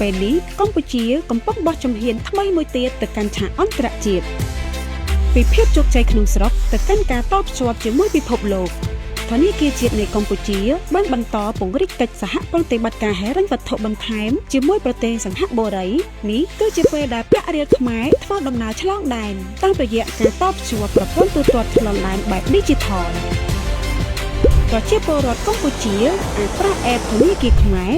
ពេលនេះកម្ពុជាកំពុងបោះជំហានថ្មីមួយទៀតទៅកាន់ឆាកអន្តរជាតិពីភាពជោគជ័យក្នុងស្រុកទៅកាន់ការតភ្ជាប់ជាមួយពិភពលោកធនាគារជាតិនៃកម្ពុជាបានបន្តពង្រីកកិច្ចសហប្រតិបត្តិការហិរញ្ញវត្ថុបន្ថែមជាមួយប្រទេសសិង្ហបុរីនេះគឺជាពេលដែលប្រាក់រៀលខ្មែរធ្វើដំណើរឆ្លងដែនតាមរយៈការតភ្ជាប់ប្រព័ន្ធទូទាត់ឆ្លងដែនបែប Digital ប្រជាពលរដ្ឋកម្ពុជាអាចប្រើ App ធនាគារខ្មែរ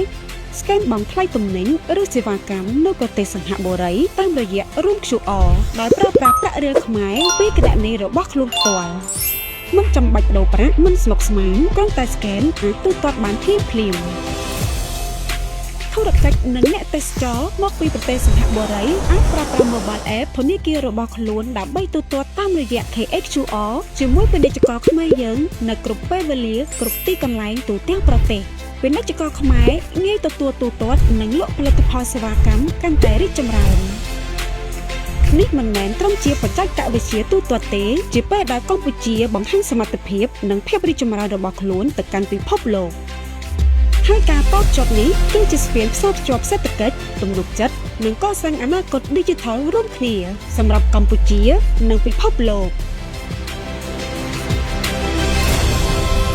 scan បង់ថ្លៃទំនិញឬសេវាកម្មនៅប្រទេសសិង្ហបុរីតាមរយៈរួម QR ដោយប្រើប្រាស់ប្រាក់រៀលខ្មែរពីគណនីរបស់ខ្លួនផ្ទាល់មិនចាំបាច់ដូរប្រាក់មិនស្មុគស្មាញគ្រាន់តែ scan អាចទូទាត់បានភ្លាមភ្លាមៗធុរកិច្ចនិងអ្នកទេសចរមកពីប្រទេសសិង្ហបុរីអាចប្រើប្រាស់ mobile app ធនាគាររបស់ខ្លួនដើម្បីទូទាត់តាមរយៈ KHQR ជាមួយពាណិជ្ជករខ្មែរយើងនៅគ្រប់ពេលវេលាគ្រប់ទីកន្លែងទូទាំងប្រទេសពាណិជ្ជករខ្មែរងាយទទួលទូទាត់និងលក់ផលិតផលសេវាកម្មកាន់តែរីកចម្រើននេះមិនមែនត្រឹមជាបច្ចេកវិទ្យាទូទាត់ទេជាពេលដែលកម្ពុជាបង្ហាញសមត្ថភាពនិងភាពរីកចម្រើនរបស់ខ្លួនទៅកាន់ពិភពលោកហើយការតភ្ជាប់នេះគឺជាស្ពានផ្សារភ្ជាប់សេដ្ឋកិច្ចទំនុកចិត្តនិងកសាងអនាគត Digital រួមគ្នាសម្រាប់កម្ពុជានិងពិភពលោក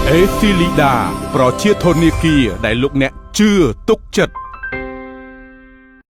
អេស៊ីលីដាប្រជាធនាគារដែលលោកអ្នកជឿទុកចិត្ត។